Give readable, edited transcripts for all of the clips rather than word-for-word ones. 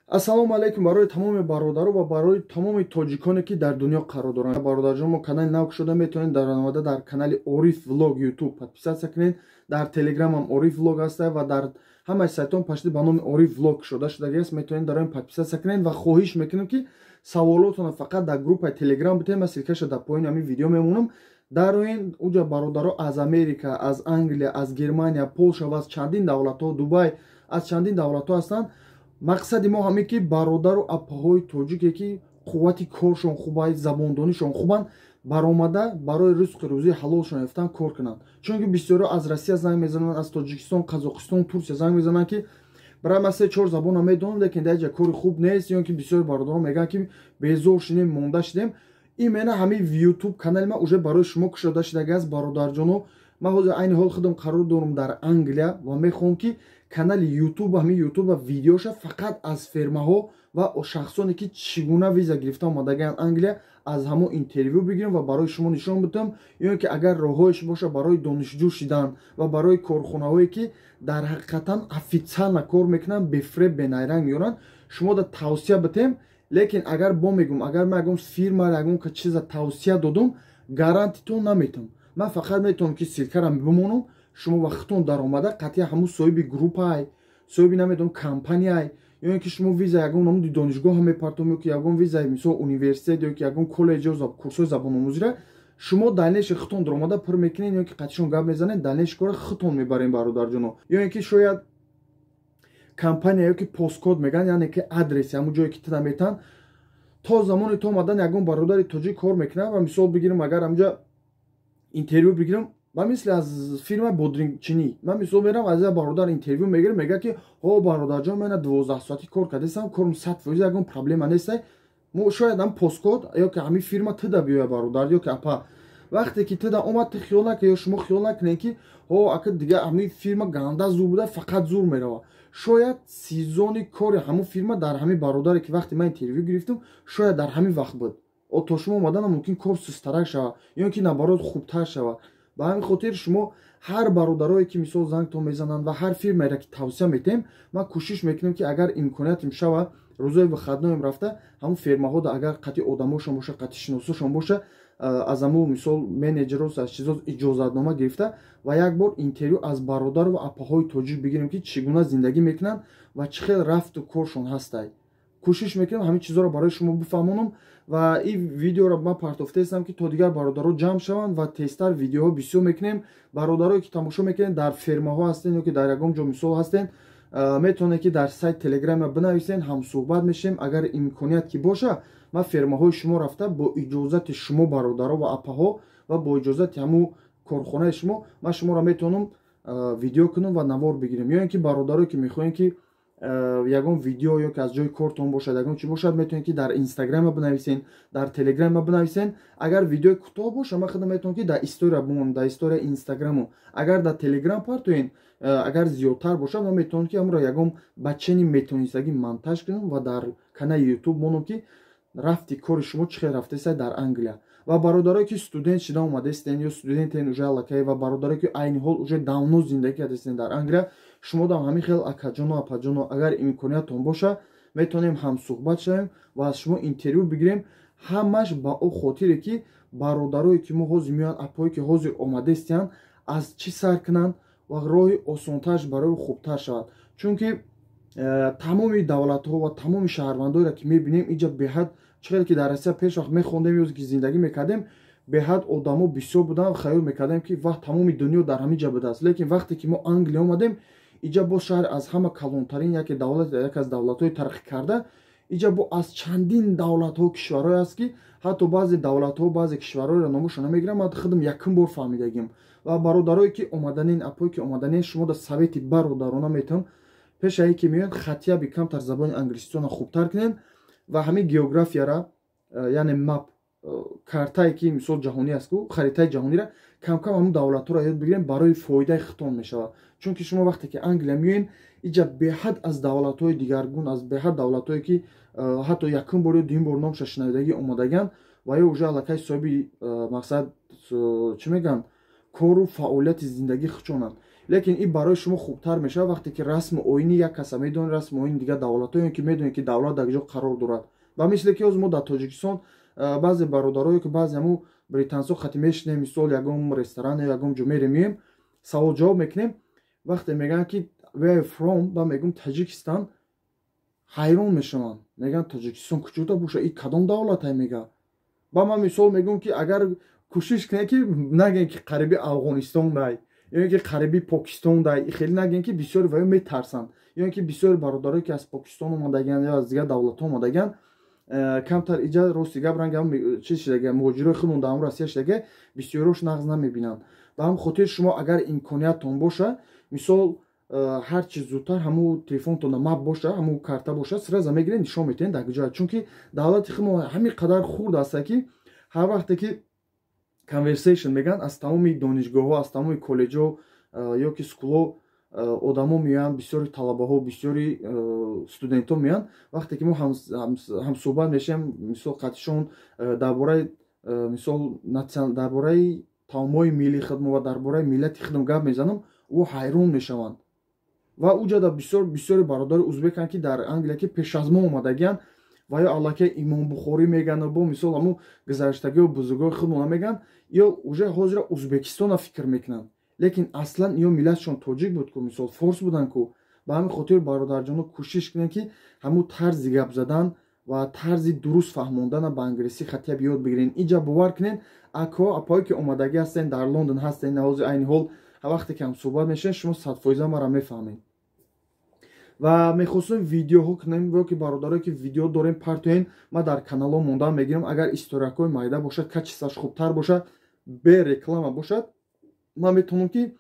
Ассалому алайкум барои тамоми бародаро ва барои тамоми тоҷиконе, ки дар дунё қарор доранд. Бародарҷон, мо канали нав кушода, метавонед дар омада дар канали Ориф Влог Ютуб подписаться кунед. Дар Телеграмам Ориф Влог ҳаста ва дар ҳамаи сайтон пашти ба номи Ориф Влог кушода шудагиаст, метавонед дар он подписаться кунед. Ва хоҳиш мекунем, ки саволотонро фақат дар группаи Телеграм битем. Ман ссылкаша дар поёни ҳамин видео мемонам. Дароин уҷа бародаро аз Америка, аз Англия, аз Германия, Полша ва аз чандин давлатҳо, Дубай, аз чандин давлатҳо ҳастанд. Мақсади мо ҳаме, ки бародару апаҳои тоҷике, ки қуввати коршон хуба, забондонишон хубанд, баромада барои ризқи рӯзии ҳалолшон ёфтан кор кунанд. Чунки бисёро аз Россия занг мезананд, аз Тоҷикистон, Қазоқистон, Турсия занг мезананд, ки барои ман се чор забонро медонам, лекин дар ҷа кори хуб нест, ё ки бисёри бародарон мегӯянд, ки безор шудем, монда шудем. Именно ҳамин Ютуб канали ман уже барои шумо кушода шудагиаст, бародарҷоно. Ман ҳозир айни ҳол худам қарор дорам дар Англия ва мехоҳам, ки канали Ютуб, ҳамин Ютуба видеоша фақат аз фермаҳо ва шахсоне, ки чӣ гуна виза гирифта омадагианд Англия, аз ҳамон интервю бигирем ва барои шумо нишон бидам, ё ин ки агар роҳҳоеш боша барои донишҷӯ шидан ва барои корхонаҳое, ки дар ҳақиқатан официально кор мекунанд, бефреб, бенайранг меёранд, шумо да тавсия битем. Лекин агар бо мегӯм, агар ман ягон фирмаро, ягон чиза тавсия додум, гарантитон наметам. Ман фақат метавонам, ки ссылкара бимонам, шумо вақтон даромада қатъия ҳамун соҳиби группаай, соҳиби, намедонам, компанияй, ё ин ки шумо виза ягон намуди донишгоҳ мепартом, ё ки ягон визаи, мисол, университет ё ки ягон коллеҷ ё курсҳои забономӯзира шумо дальнейший худтон даромада пур мекунед, ё ки қатъишон гап мезанед, дальнейший кора худтон мебарем, бародарҷоно. Ё ин ки шояд компания ё ки посткод мегӯянд, яъне ки адреси ҳамун ҷое, ки тида метаҳанд, то замони то омадан ягон бародари тоҷик кор мекунад. Ва мисол бигирем, агар ҳамҷа интервю бигирам, ба мисли аз фирмаи бодрингчинӣ, ман мисол мерам, аз як бародар интервю мегирам, мегӯяд, ки ҳо, бародарҷон, ман 12 соатӣ кор кардастам, корм 100%, ягон проблема нестай. Мо шояд ҳам посткод ё ки ҳамин фирма тида биёя, бародар ё ки апа. Вақте ки тида омад, ти хиёл накун ё шумо хиёл накунед, ки ҳо, ака, дига ҳамин фирма ганда зур буда, фақат зур мерава. Шояд сезони кори ҳамун фирма дар ҳамин бародаре, ки вақте ман интервю гирифтам, шояд дар ҳамин вақт буд. То шумо омаданам мумкин кор сустарак шавад ё ки, наоборот, хубтар шавад. Ба ҳамин хотир шумо ҳар бародарое, ки мисол зангтон мезананд ва ҳар фирмаеро, ки тавсия метем, ман кӯшиш мекунам, ки агар имкониятам шава, рӯзои выходноем рафта ҳамун фермаҳода, агар қатъи одамошон боша, қатъи шиносошон боша, аз ҳамун, мисол, менеҷерос, аз чизо иҷозатнома гирифта ва як бор интервю аз бародару ва апаҳои тоҷик бигирем, ки чӣ гуна зиндагӣ мекунанд ва чӣ хел рафту коршон ҳастай. Кӯшиш мекунем ҳамин чизоро барои шумо бифаҳмонам. Ва ин видеоро ман партофтаистам, ки то дигар бародаро ҷамъ шаванд ва тезтар видеоҳо бисёр мекунем. Бародарое, ки тамошо мекунед, дар фермаҳо ҳастен ё ки дар ягон ҷо, мисол, ҳастен, метавонед, ки дар сайт Телеграма бинависен, ҳамсӯҳбат мешавем. Агар имконият ки боша, ман фермаҳои шумо рафта, бо иҷозати шумо, бародаро ва апаҳо, ва бо иҷозати ҳамун корхонаи шумо, ман шуморо метавонам видео кунам ва навор бигирем. Ё ин ки бародарое, ки мехоҳем, ки ягон видео ё ки аз ҷои кортон бошад, ягон чи бошад, метавонед, ки дар Инстаграма бинависен, дар Телеграма бинависен. Агар видеои кӯтоҳ боша, ман худам метавонам, ки дар история бимонам, дар история Инстаграму. Агар дар Телеграм партоен, агар зиёдтар бошад, ман метавонам, ки ҳамро ягон бачени метонистагӣ монтаж кунам ва дар канали Ютуб монам, ки рафти кори шумо чӣ хел рафтеста дар Англия. Ва бародарое, ки студент шида омадастен ё студентен уже аллакай, ва бародарое, ки айни ҳол уже давно зиндагӣ кардастен дар Англия, шумо дам ҳамин хел, акаҷону апаҷону, агар имкониятон боша, метавонем ҳамсӯҳбат шавем ва аз шумо интервю бигирем. Ҳамаш ба о хотире, ки бародарое, ки мо ҳозир меоянд, апое, ки ҳозир омадастиянд, аз чӣ сар кунанд ва роҳи осонтарш барои хубтар шавад. Чунки тамоми давлатҳо ва тамоми шаҳрвандоеро, ки мебинем, инҷа беҳад чӣ хеле ки дар Россия пеш вақт мехондем ё ки зиндагӣ мекардем, беҳад одамо бисёр буданд, хаёл мекардем, ки вақт тамоми дунё дар ҳамин ҷа будааст. Лекин вақте ки мо Англия омадем, иҷа боз шаҳр аз ҳама калонтарин яке давлат, яке аз давлатҳои тараққӣ карда, иҷа бо аз чандин давлатҳо, кишварҳое аст, ки ҳатто баъзе давлатҳо, баъзе кишварҳоеро номошо намегирам, ман худам якум бор фаҳмидагим. Ва бародарое, ки омаданин, апое, ки омаданин, шумо да совети бародарона метавон: пешае ки меоянд, хотя бы камтар забони англиситона хубтар кунед ва ҳамин географияра, яъне map, картае, ки мисол ҷаҳонӣ аст ку, харитаи ҷаҳонира камкам ҳамун давлатҳоро ёд бигирем, барои фоидаи худтон мешавад. Чунки шумо вақте ки Англия меоен, иҷа беҳад аз давлатҳои дигаргун, аз беҳад давлатҳое, ки ҳатто якум бор ё дуюм бор номша шунавидагӣ омадагианд ва ё уже аллакай соҳиби, мақсад, чӣ мегӯянд, кору фаъолияти зиндагӣ хучонанд. Лекин ин барои шумо хубтар мешавад, вақте ки расму оини як каса медонед, расму оини дигар давлатҳо, ё ки медонед, ки давлат дар ҷо қарор дорад. Ба мисле ки ҳозир мо дар Тоҷикистон баъзе бародарое ки баъзе ҳаму британсо хати мешинем, мисол, ягон ресторан ё ягон ҷо мерем, меем, савол ҷавоб мекунем. Вақте мегӯянд, ки "Where from?", ба мегӯм "Таҷикистан", ҳайрон мешаванд, мегӯянд: "Тоҷикистон куҷода боша? И кадом давлатай?" мега. Ба ман мисол мегӯм, ки агар кӯшиш кунед, ки нагӯем, ки қариби Афғонистон дай ё ки қариби Покистон дай, хеле нагӯем, ки бисёри ваё метарсанд, ё ки бисёри бародарое ки аз Покистон омадагианд ё аз дигар давлатҳо омадагианд, камтар иҷа, рости гап, ранг чиз шидага, муҳоҷирои худмон дар ҳамн Россия шидага, бисёриҳош нағз намебинанд. Ба ҳамн хотир шумо агар имкониятон боша, мисол, ҳар чи зудтар ҳамун телефонтона map боша, ҳамун карта боша, сразу мегиред, нишон метиҳед дар куҷо, чунки давлати худмо ҳамин қадар хурд аста, ки ҳар вақте ки conversation мегӯянд, аз тамоми донишгоҳҳо, аз тамоми коллеҷҳо ё ки school ҳо одамо меоянд, бисёри талабаҳо, бисёри студентҳо меоянд. Вақте ки мо ҳамсӯҳбат мешавем, мисол, қатишон дар бораи, мисол, дар бораи таомҳои миллии худмо ва дар бораи миллати худм гап мезанам, ӯ ҳайрон мешаванд. Ва уҷада бисёр бисёри бародари узбеканд, ки дар Англия, ки пеш аз мо омадагианд, ва ё аллакай Имом Бухорӣ мегӯянд, бо мисол, ҳамун гузаштагиҳо, бузургои худмона мегӯянд, ё уже ҳозира Узбекистона фикр мекунанд. Лекин аслан ё миллатшон тоҷик буд ку, мисол, форс буданд ку. Ба ҳамин хотир, бародарҷоно, кӯшиш кунед, ки ҳамун тарзи гап задан ва тарзи дуруст фаҳмондана ба англисӣ хатияб ёд бигирен. Инҷа, бовар кунед, ако, апое ки омадагӣ ҳастен, дар Лондон ҳастен, ҳозир, айни ҳол, вақте ки ҳамсӯҳбат мешавед, шумо 100% мара мефаҳмед. Ва мехостем видеоҳо кунем, ё ки бародарое ки видео дорем, партоен, ман дар каналҳо мондан мегирам. Агар история кҳои майда бошад, качество ш хубтар бошад, бе реклама бошад, ман метавонам, ки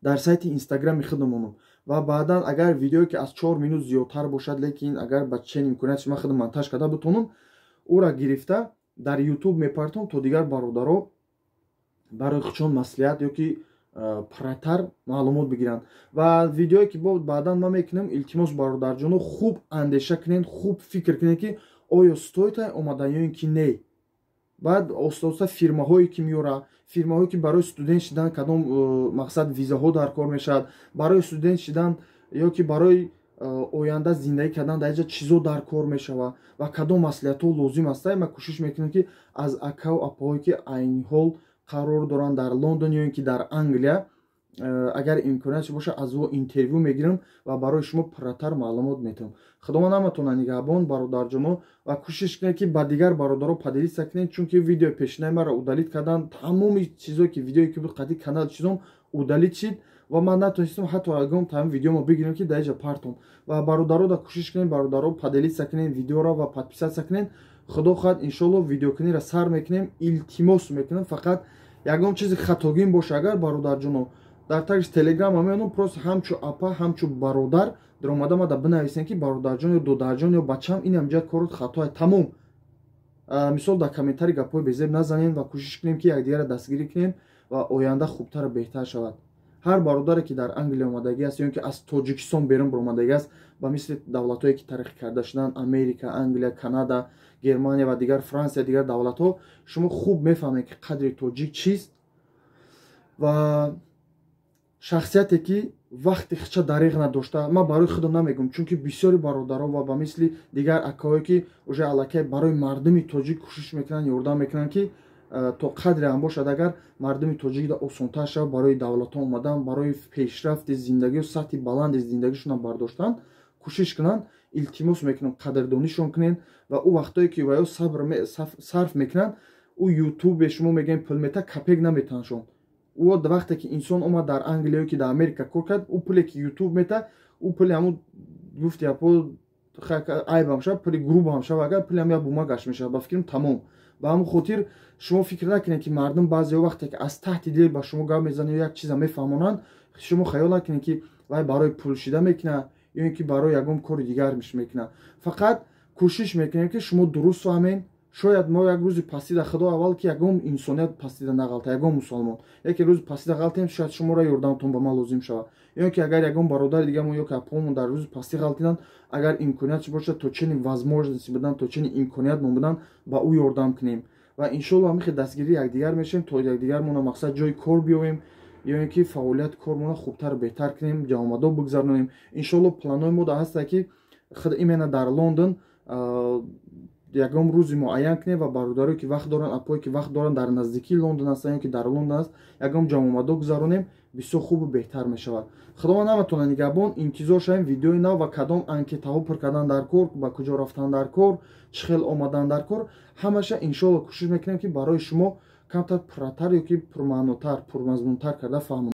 дар сайти Инстаграми худам монам. Ва баъдан агар видеое ки аз 4 минут зиёдтар бошад, лекин агар ба чен имконият ман худам монтаж карда бутонам, ӯра гирифта дар Ютуб мепартом, то дигар бародаро барои худшон маслиҳат ё ки пурратар маълумот бигиранд. Ва видеое ки баъдан ман мекунам, илтимос, бародарҷоно, хуб андеша кунед, хуб фикр кунед, ки оё стоит омадан ё ин ки не. Баъд оста оста фирмаҳое ки меёра, фирмаҳое ки барои студент шидан кадом мақсад визаҳо дар кор мешавад, барои студент шидан ё ки барои оянда зиндагӣ кардан дар инҷа чизо дар кор мешавад ва кадом маслиҳатҳо лозим аста, ман кӯшиш мекунам, ки аз акаву апаҳое ки айни ҳол қарор доранд дар Лондон ё ин ки дар Англия, агар имконият бошад, аз ӯ интервю мегирам ва барои шумо пурратар маълумот метавам. Худованд ҳаматона нигаҳбон, бародарҷоно, ва кӯшиш кунед, ки ба дигар бародаро поделиться кунед, чунки видеои пешинаи маро удалить кардан, тамоми чизое ки видеое ки буд қати канал чизом удалить шид ва ман натонистам ҳатто ягон тами видеомо бигирем, ки дар иҷа партом. Ва бародаро, кӯшиш кунед, бародаро, поделиться кунед видеоро ва подписаться кунед. Худо хоҳад, иншоалло, видеокуниро сар мекунем. Илтимос мекунем, фақат ягон чизи хатогин боша агар, бародарҷоно, дар тагиш Телеграма меонам, просто ҳамчу апа, ҳамчу бародар даромада мада бинависем, ки бародарҷон ё додарҷон ё бачам, ин ҳамҷа корот хатоа, тамом. Мисол, дар комментарий гапҳои безеб назанем ва кӯшиш кунем, ки якдигарро дастгирӣ кунем ва оянда хубтару беҳтар шавад. Ҳар бародаре ки дар Англия омадагӣ аст ё ин ки аз Тоҷикистон берун баромадагӣ аст, ба мисли давлатҳое ки тараққӣ карда шуданд, Америка, Англия, Канада, Германия ва дигар, Франсия, дигар давлатҳо, шумо хуб мефаҳмед, ки қадри тоҷик чист ва шахсияте ки вақти хича дариғ надошта. Ман барои худам намегӯм, чунки бисёри бародаро ва ба мисли дигар акаҳое ки уже аллакай барои мардуми тоҷик кӯшиш мекунанд, ёрдам мекунанд, ки то қадре ҳам бошад, агар мардуми тоҷикда осонтар шавад барои давлатҳо омадан, барои пешрафти зиндагию сатҳи баланди зиндагишонам бардоштан кӯшиш кунанд, илтимос мекунам, қадрдонишон кунед. Ва ӯ вақтое ки ва ё сабр сарф мекунанд, ӯ Ютубе шумо мегӯем пул мета, копейка наметаншон. Ӯ вақте ки инсон омад дар Англия ё ки дар Америка кор кард, ӯ пуле ки Ютуб мета, ӯ пули ҳамун гуфти япо айбам шавад, пули грубам шавад, агар пули ҳам як бумагаш мешавад, ба фикрам, тамом. Ба ҳамон хотир шумо фикр накунед, ки мардум баъзеҳо вақте ки аз таҳти дил ба шумо гап мезананд ё як чиза мефаҳмонанд, шумо хаёл накунед, ки вай барои пулшида мекунад ё ин ки барои ягон кори дигар мекунад. Фақат кӯшиш мекунем, ки шумо дуруст фаҳмед. Шояд мо як рӯзи пастида, худо аввал ки ягон инсоният пастида нағалта, ягон мусалмон яке рӯзи пастида ғалтем, шояд шуморо ёрдамтон ба ман лозим шавад, ё ки агар ягон бародари дигамо ё ки апомон дар рӯзи пастӣ ғалтиданд, агар имконият бошад, то чени возможности будан, то чени имкониятмон будан, ба ӯ ёрдам кунем. Ва иншолло ҳамихе дастгирии якдигар мешавем, то якдигармона мақсад ҷои кор биёвем. Ё ин ки фаъолияти кормона хубтар, беҳтар кунем, ҷамъомадо бигзаронем. Иншоалло, планҳои мо да ҳаста, ки худ именно дар Лондон ягон рӯзи муайян кунем ва бародарое ки вақт доранд, апое ки вақт доранд, дар наздикии Лондон ҳастанд ё ки дар Лондон аст, ягон ҷамъомадо гузаронем, бисёр хубу беҳтар мешавад. Худованд ҳаматона нигаҳбон. Интизор шавем видеои нав ва кадом анкетаҳо пур кардан дар кор, ба куҷо рафтан дар кор, чӣ хел омадан дар кор, ҳамаша иншоалло кӯшиш мекунем, ки барои шумо камтар пурратар ё ки пурмаънотар, пурмазмунтар карда фаҳмонем.